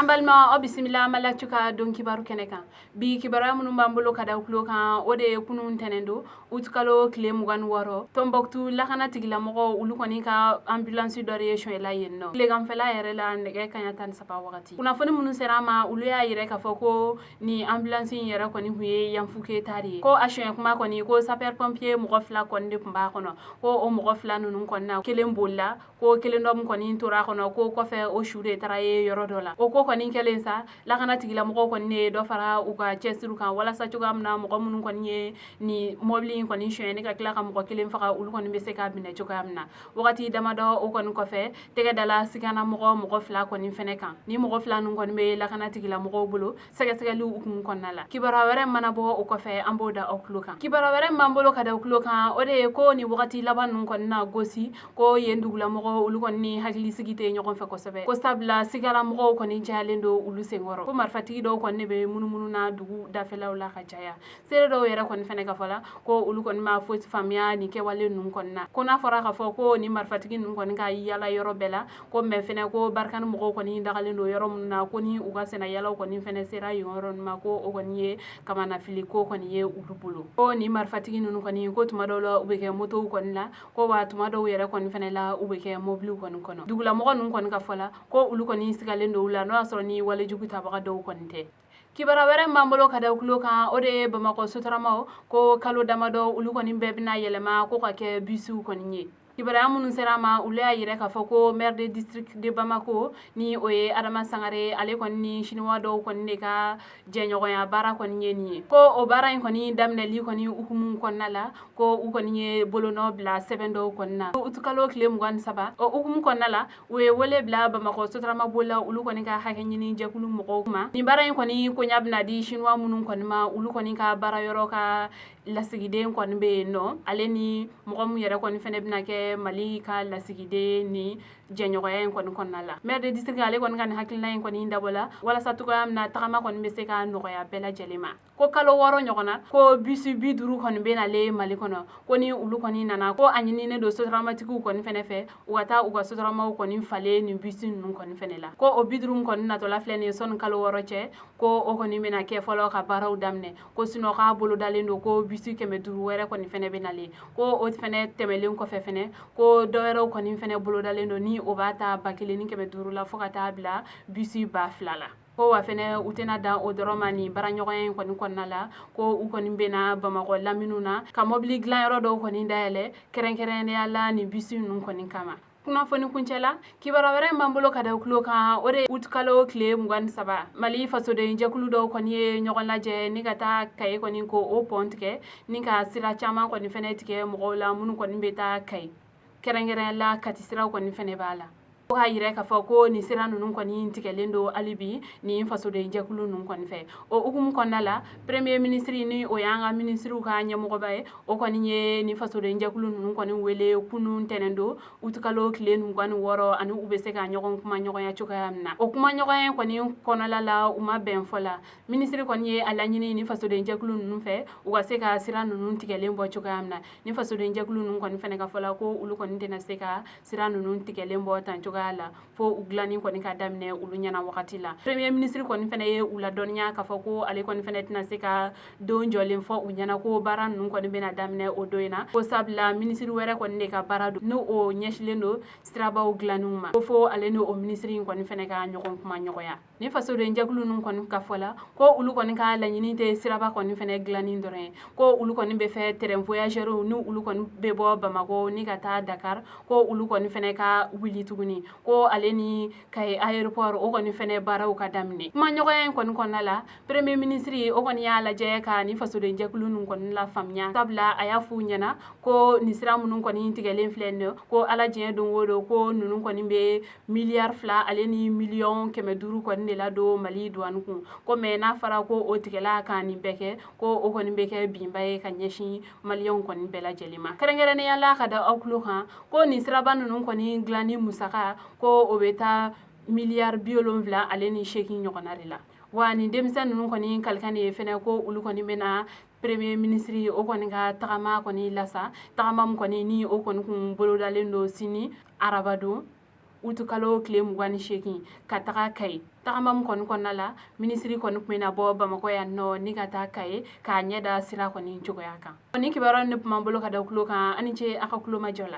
Balima, aw bisimila Mali Actu ka don kibaru kɛnɛ kan. Bi kibaruya minnu b'an bolo ka da tulo kan, o de ye kunun ntɛnɛn don, utukalo tile 26, Tɔnbɔkutu lakana tigilamɔgɔw, olu kɔni ka ambulance dɔ de ye sonyɛla yen nɔ tileganfɛla yɛrɛ la, nɛgɛ kaɲa 13 wagati. Kunnafoni minnu sera an ma, olu y'a yira k'a fɔ ko ni ambulance in yɛrɛ kɔni tun ye Yanfuke ta de ye. Ko a sonyɛ kuma kɔni, ko sapeur pompier mɔgɔ fila kɔni de tun b'a kɔnɔ. Ko o mɔgɔ fila ninnu kɔni na, kelen bolila, ko kelen dɔ min kɔni tora a kɔnɔ, ko kɔfɛ o su de taara ye yɔrɔ dɔ la. O ko kɔni kɛlen sa, lakana tigilamɔgɔw kɔni ye dɔ fara u ka cɛsiriw kan walasa cogoya min na mɔgɔ minnu kɔni ye ni mɔbili in kɔni sonyɛ ni ka tila ka mɔgɔ kelen faga, olu kɔni bɛ se ka minɛ cogoya min na. Wagati damadɔ o kɔni kɔfɛ, tɛgɛ dala sigana mɔgɔ fila kɔni fɛnɛ kan. Ni mɔgɔ fila ninnu kɔni bɛ lakana tigilamɔgɔw bolo sɛgɛsɛgɛli hukumu kɔnɔna la. Kibaruya wɛrɛ mana bɔ o kɔfɛ, an b'o da aw tulo kan. Kibaruya wɛrɛ min b'an bolo ka da aw tulo kan, o de ye ko ni wagati laban ninnu kɔni na Gosi, ko yen dugulamɔgɔw, olu kɔni ni hakilisigi tɛ ɲɔgɔn fɛ kosɛbɛ, ko sabula sigalamɔgɔw kɔni cayalen don olu senkɔrɔ, ko marifatigi dɔw kɔni de bɛ munumunu na dugu dafɛlaw la ka caya. Seere dɔw yɛrɛ kɔni fɛnɛ ka fɔ la, ko olu kɔni ma foyi faamuya nin kɛwale ninnu kɔni na, ko n'a fɔra k'a fɔ ko ni marifatigi ninnu kɔni ka yala yɔrɔ bɛɛ la, ko mɛ fɛnɛ ko Barkhane mɔgɔw kɔni dagalen don yɔrɔ minnu na, ko ni u ka senna yalaw kɔni fɛnɛ sera yen yɔrɔ ninnu ma, ko o kɔni ye kamanafili ko kɔni ye olu bolo. Ko ni marifatigi ninnu kɔni, ko tuma dɔw la u bɛ kɛ motow kɔni la, ko wa tuma dɔw yɛrɛ kɔni fɛnɛ la, u bɛ kɛ mobiliw kɔni kɔnɔ. Dugulamɔgɔ ninnu kɔni ka fɔ la, ko olu kɔni sigalen don u la, n'o y'a sɔrɔ ni walejugu tabaga dɔw kɔni tɛ. Kibaruya wɛrɛ min b'an bolo ka da tulo kan, o de ye Bamakɔ sotaramaw, ko kalo damadɔ olu kɔni bɛɛ bɛna yɛlɛma ko ka kɛ bisiw kɔni ye. Kibaruya minnu sera a ma, olu y'a yira k'a fɔ ko maire de district de Bamako, ni o ye Adama Sangare, ale kɔni ni chinois dɔw kɔni de ka jɛɲɔgɔnya baara kɔni ye nin ye. Ko o baara in kɔni daminɛli kɔni hukumu kɔnɔna la, ko u kɔni ye bolonɔ bila sɛbɛn dɔw kɔni na utukalo tile 23. O hukumu kɔnɔna la, u ye wele bila Bamakɔ sotarama bolila, olu kɔni ka hakɛ ɲini jɛkulu mɔgɔw ma. Nin baara in kɔni koɲa bɛna di chinois minnu kɔni ma, olu kɔni ka baara yɔrɔ ka lasigiden kɔni bɛ yen nɔ, ale ni mɔgɔ min yɛrɛ kɔni fɛnɛ bɛna kɛ Mali ka lasigiden ni jɛɲɔgɔnya in kɔni kɔnɔna la. Maire de district, ale kɔni ka nin hakilina in kɔni dabɔla walasa cogoya min na tagama kɔni bɛ se ka nɔgɔya bɛɛ lajɛlen ma. Ko kalo 6 ɲɔgɔn na, ko bisi 50 kɔni bɛ nalen Mali kɔnɔ. Ko ni olu kɔni nana, ko a ɲininen don sotaramatigiw kɔni fɛnɛ fɛ, u ka taa u ka sotaramaw kɔni falen nin bisi ninnu kɔni fɛnɛ la. Ko o 50 kɔni natɔla filɛ nin ye sɔnni kalo 6 cɛ, ko o kɔni bɛna kɛ fɔlɔ ka baaraw daminɛ. Ko sinon k'a bolodalen don ko bisi 500 wɛrɛ kɔni fɛnɛ bɛ nalen. Ko o fɛnɛ tɛmɛlen kɔfɛ fɛnɛ, ko dɔ wɛrɛw kɔni fɛnɛ bolodalen don, ni o b'a ta 1500 la fo ka taa bila bisi 2000 la. Ko wa fɛnɛ u tɛna dan o dɔrɔn ma nin baaraɲɔgɔnya in kɔni kɔnɔna la, ko u kɔni bɛna Bamakɔ laminiw na ka mɔbili dilanyɔrɔ dɔw kɔni dayɛlɛ kɛrɛnkɛrɛnnenya la nin bisi ninnu kɔni kama. Kunnafoni kuncɛ la, kibaruya wɛrɛ min b'an bolo ka da tulo kan, o de ye utukalo tile 23, Mali fasoden jɛkulu dɔw kɔni ye ɲɔgɔn lajɛ ni ka taa Kayi kɔni ko o pɔn tigɛ ni ka sira caman kɔni fɛnɛ tigɛ mɔgɔw la minnu kɔni bɛ taa Kayi, kɛrɛnkɛrɛn la Kati siraw kɔni fɛnɛ b'a la. Ko k'a yira k'a fɔ ko nin sira ninnu kɔni tigɛlen don hali bi nin fasoden jɛkulu ninnu kɔni fɛ. O hukumu kɔnɔna la, premier ministre, ni o y'an ka minisiriw ka ɲɛmɔgɔba ye, o kɔni ye nin fasoden jɛkulu ninnu kɔni wele kunun ntɛnɛn don, utukalo tile 26, ani u bɛ se ka ɲɔgɔn kuma ɲɔgɔnya cogoya min na. O kuma ɲɔgɔnya kɔni kɔnɔla la, u ma bɛn fɔ la. Minisiri kɔni ye a laɲini ni fasoden jɛkulu ninnu fɛ, u ka se ka sira ninnu tigɛlen bɔ cogoya min na. Ni fasoden jɛkulu ninnu kɔni fɛnɛ ka fɔ la, ko olu kɔni tɛna se ka sira ninnu tigɛlen bɔ tan cogoya la fo u dilanni kɔni ka daminɛ olu ɲɛna wagati la. Premier ministre kɔni fɛnɛ ye u ladɔnniya k'a fɔ ko ale kɔni fɛnɛ tɛna se ka don jɔlen fɔ u ɲɛna ko baara ninnu kɔni bɛna daminɛ o don in na, ko sabula minisiri wɛrɛ kɔni de ka baara don, n'o o ɲɛsilen don sirabaw dilanniw ma, ko fo ale ni o minisiri in kɔni fɛnɛ ka ɲɔgɔn kuma ɲɔgɔnya. Ni fasoden jɛkulu ninnu kɔni ka fɔ la, ko olu kɔni ka laɲini tɛ siraba kɔni fɛnɛ dilanni dɔrɔn ye, ko olu kɔni bɛ fɛ train voyageurs, ni olu kɔni bɛ bɔ Bamakɔ ni ka taa Dakar, ko olu kɔni fɛnɛ ka wuli tuguni, ko ale ni Kayi aéroport o kɔni fɛnɛ baaraw ka daminɛ. Kuma ɲɔgɔnya in kɔni kɔnɔna la, premier ministre o kɔni y'a lajɛ ka ni fasoden jɛkulu ninnu kɔni lafaamuya, sabula a y'a f'u ɲɛna ko nin sira minnu kɔni tigɛlen filɛ nin ye, ko ala diɲɛ don o don, ko ninnu kɔni bɛ miliyari 2 ale ni miliyɔn 500 kɔni de ladon Mali douane kun. Ko mais n'a fɔra ko o tigɛla ka nin bɛɛ kɛ, ko o kɔni bɛ kɛ binba ye ka ɲɛsin maliyɛnw kɔni bɛɛ lajɛlen ma. Kɛrɛnkɛrɛnnenya la, ka da aw tulo kan ko nin siraba ninnu kɔni dilanni musaka, ko o bɛ taa miliyari 78 ɲɔgɔnna de la. Wa nin denmisɛn ninnu kɔni kalikan de ye fɛnɛ ko olu kɔni bɛna premier ministre o kɔni ka tagama kɔni lasa, tagama min kɔni ni o kɔni kun bolodalen don sini arabadon. Utukalo tile 28 ka taga Kayi. Tagama min kɔni kɔnɔna la, minisiri kɔni tun bɛna bɔ Bamakɔ yan nɔ ni ka taa Kayi k'a ɲɛ da sira kɔni cogoya kan. Ni kibaruya ne tun b'an bolo ka da tulo kan. Ani ce a ka kulomajɔ la.